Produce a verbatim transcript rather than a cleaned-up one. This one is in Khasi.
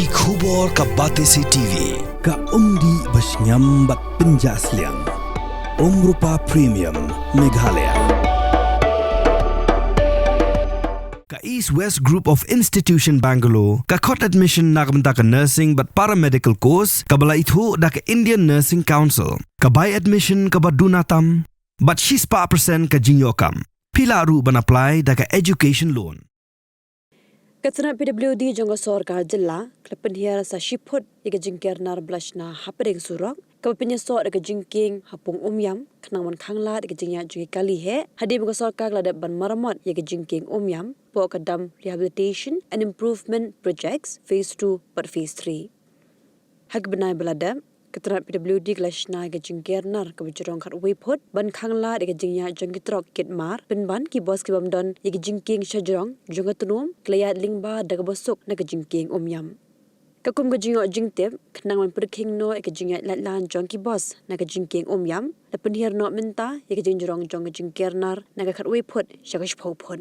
Ki khubor ka Batesi T V, ka umdih bashngiam bad pynjah sliang. Umrupa Premium, Meghalaya. Ka East West Group of Institution Bangalore, ka khot admission na ka bynta ka nursing bad paramedical course, kaba la ithuh da ka Indian Nursing Council, ka bai admission kaba duna tam, bad shispah percent ka jingïoh kam. Phi lah ruh ban apply da ka education loan. Ka tnat P W D jong ka sorkar jylla, ka la pynhiar sa shi phut ïa ka jingker nar ba la shna hapdeng surok, kaba pynïasoh da ka jingkieng ha pung Umiam, khnang ban khanglad ïa ka jingïaid jong ki kali heh, hadien ba ka sorkar ka la dep ban maramot ïa ka jingkieng Umiam, hapoh ka Dam Rehabilitation and Improvement Projects Phase two bad Phase three. Ha ka bnai ba la dep, ka tnat P W D ka la shna ïa ka jingker nar kaba jrong khatwei phut, ban khanglad ïa ka jingïaid jong ki trok kit mar, pynban ki bos ki bym don ïa ka jingkieng shajrong jong ka tnum, ki la ïaid lyngba da kaba suk na ka jingkieng Umiam. Ka kum ka jingïoh jingtip, khnang ban pyrkhing noh ïa ka jingïaid laitlan jong ki bos na ka jingkieng Umiam, la pynhiar noh mynta ïa ka jingjrong jong ka jingker nar na ka khatwei phut sha ka shiphew phut.